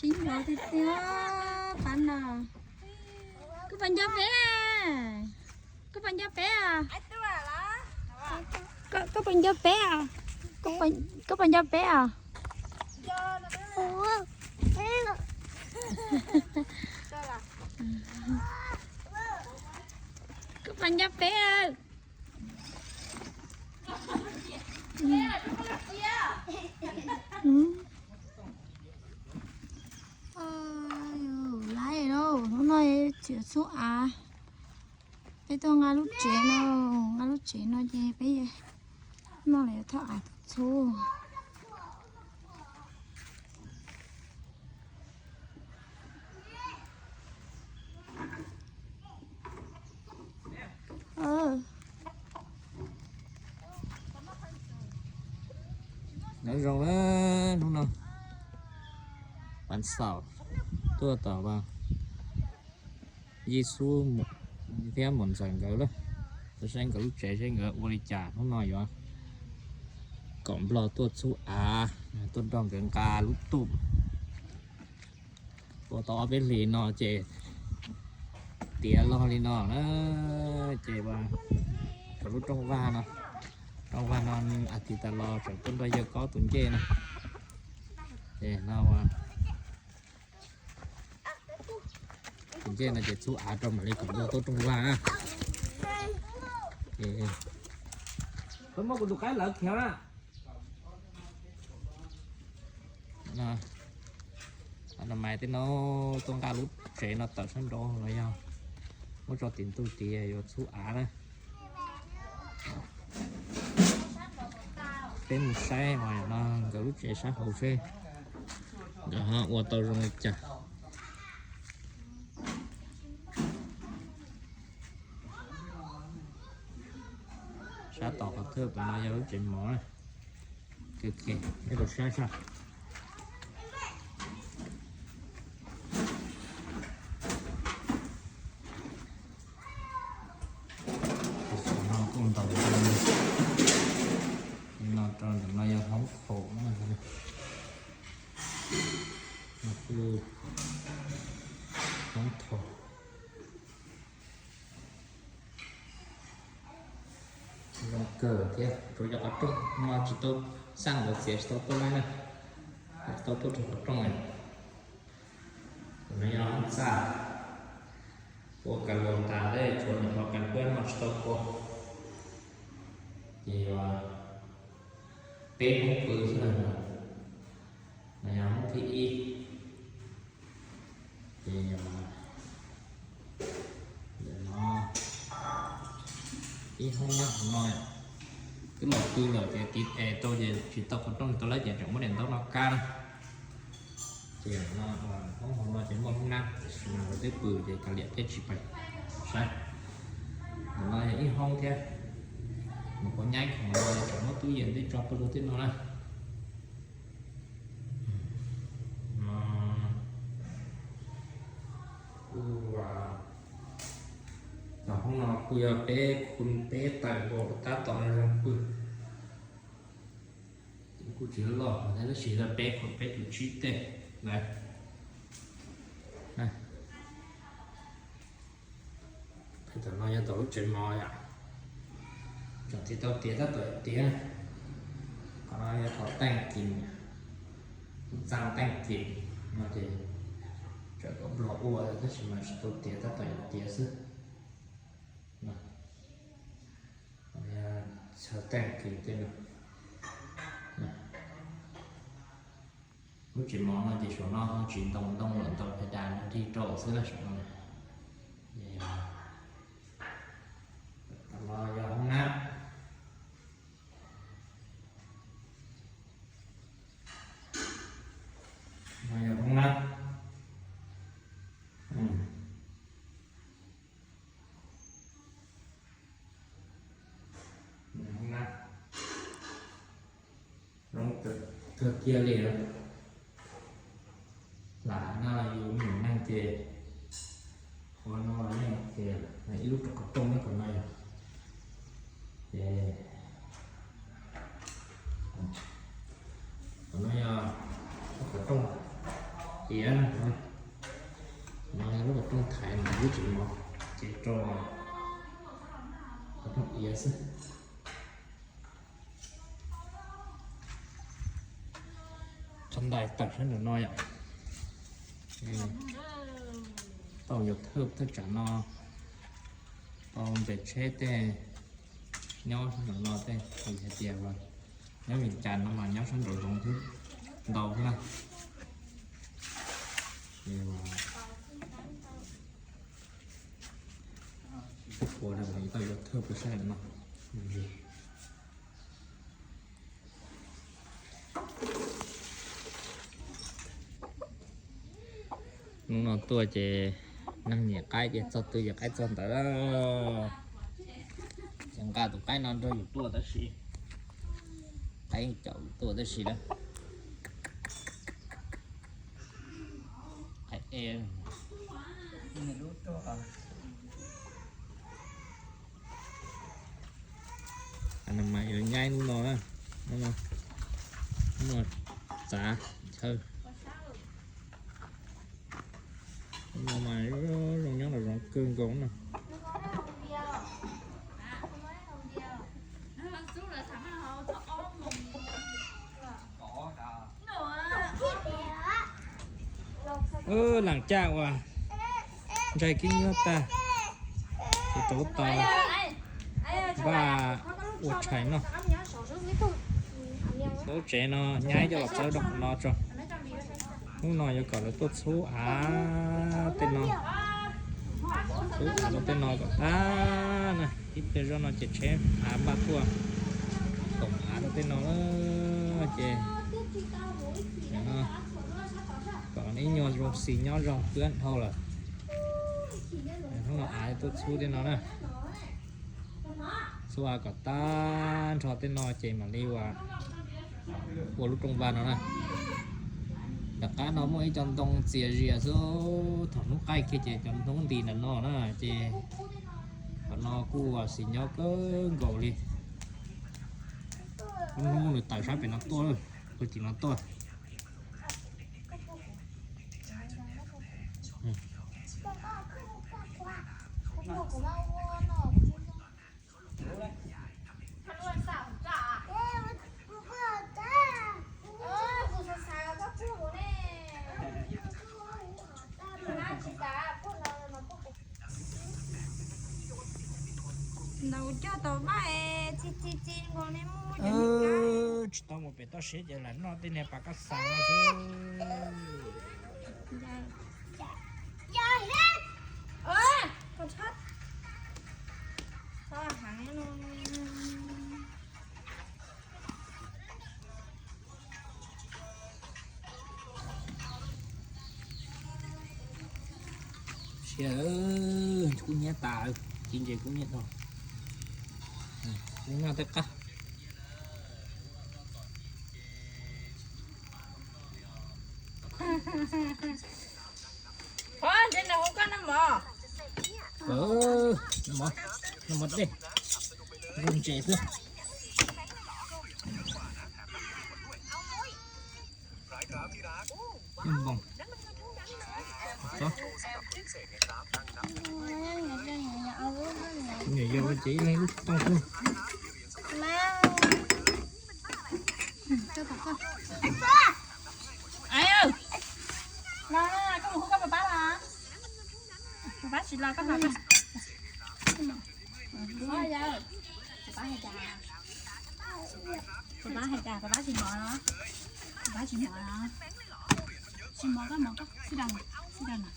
Tib nplho tiag tiag, pab no. Koj puas nco peb? Koj puas nco peb os? Koj puas nco peb os? Koj puas nco peb os? Koj puas nco peb? Laib lauj, hnub no txiav txhub av. Peb tuaj nqa lub tsev no, nqa lub tsev no ces peb no lawv thauj av txhub. Nyob zoo na, hnub no pab xaum tuaj tom Yij Xub thiab Muam Ntxawm nkawd lawm, tuaj saib nkawd lub tsev seb nkawd ua li cas. Hnub no yuav kom nplog tuaj txhub av, tuaj nrog nkawd nqa lub tuj. Ua tau ob peb hlis no ces tiav log li no na, ces ua rau lub rooj vag no, rooj vag no as thiv tas los tseem tuaj nrog yawg Kob tus ncej no. Ces no tus ncej no ces txhub av rau mam li kom nplog tuaj rooj vag na. Muab kuv tus qaib lawv khiav na. Mas tej no tuaj nqa lub tsev no tawm sab nraud los yog muab tso tim ntug tiav yuav txhub av na. Peb mus saib no nkawd lub tsev sab hauv seb nkawd ho ua tau zoo li cas. Sab tom qhov twg no yog lub tsev mov. Kws khe ib lub sab sab. No kuj ntaus no rau ntawm no yog hoob khaum, hoob khaum. Zoo kawg thiab, tsuas yog qhov rooj no tsis tau xaj, nkawd txiav tsis tau tuaj na, tsis tau tuaj rau qhov rooj. No yog hoob txaj, ua kas los tas lawm, tshuav nyuam qhuav kas kuab no tsis tau ua. Ces yog peb hoob pw xwb na, no yog hoob thib ib. Ces no ib hoob na, hauv no twb los pw lawm ces tiv es tau ces tsis tau qhov rooj tau lawm ces tseem muab daim ntaub no kab na. Ces no hoob hauv no ces muaj hoob nab, tiam sis mas lawv twb pw ces kav liam peb tsis pais saib. Ntawm no yog ib hoob thiab, nyuam qhuav nyaib khoom los tseem muab tub yees tej tso pawg lug tej no na. Tom hoob no kuj yog peb khu peb tawm nkaus tab tom zoo pw. Kuj tsis loj thiab, tab sis yog peb khu peb tus tsib tej lawm. Tom no yog tom lub tsev mov yom. Tseem tsis tau tiav tab tom tiav. Qhov no yog qhov teej kis, txaj teej kis no ces tseem kom nplog ua tab sis mas tsis tau tiav tab tom tiav xwb. Chaw teej kis tej no. Lub tsev mov no ces saum no tsis ntaus ntoo lawm, ntaus pes das nrig rau xwb na saum no. Tom no yog hoob nab. No yog hoob nab. Hoob nab zoo kawg kiag li. Lam no yus me nyuam neeg ces ua no yeej ces ib lub rau qhov rooj nyob qhov no yog. Ces qhov no yog lub qhov rooj, Iav no, lub qhov rooj thaiv no lub tsev mov, ces rau qhov rooj iav xwb. Qhov ntais tawm sab nraum no yom. Tau yuav thawj thawj tsam no tau ntes tsheb tej nyob sab nraum no tej, vim hais tias nyob Vias Cas no mas nyob sab nraum zoov xwb ntau na. Ces ua tau yuav thawj pua sab nraum no. Hnub no tuaj ces neeg nyiam qaib ces txog twg ces qaib txog ntawd. Ces nqa tus qaib no nrog yus tuaj tab sis, qaib caum yus tuaj tab sis na. Qaib e. Mas yuav nyaib hnub no na, hnub no txav chaw. Hnub no mas zoo nyob los zoo kawg nkaus na. Lam caj uas ntsaig kib nyuaj tag, ces rau tau npaj ua tshais noj. Lub tsev no nyaib coj los txawb rau qhov no tso. Hnub no yuav kom lawv tuaj txhub av tej no, txhub av rau tej no kom tag na. Ib pliag zoj no ces tsheb av npaj tuaj koom av rau tej no na. Ces kom ib nyuag zoo xis nyob zoo twb dhau lawm. Hnub no av tuaj txhub tej no na. Txhub av kom tag nrho tej no ces mam li ua, ua lub rooj vag no na. Tom qab no muaj ib co ntoo txias zias xwb, thaum hnub qaij kiag ces cov ntoo nti ntawm no na ces qhov no kuj xis nyob kawg nkaus li. Lub hnub nws tawm sab pem no tuaj, lub tim no tuaj. Ntaus coj tau vaj txi txi txi nkaus ne. Tsis tau mus pem toj siab ces lam noj tej niag pas kab xas no xwb. Siab, kub hnyiab tas, ci ntses kub hnyiab dhau. Kub noj tej qab. Noj mov, noj mov dej, zoo ntses xwb. Npoo. Niam yau ces ib leeg lub toj xwb. Koj mus hu koj papá los? Papá tsis los koj los. Papá hais cas? Papá hais cas? Papá tsis mov los? Papá tsis mov los? Tsis mov koj mov koj xib da, xib da na.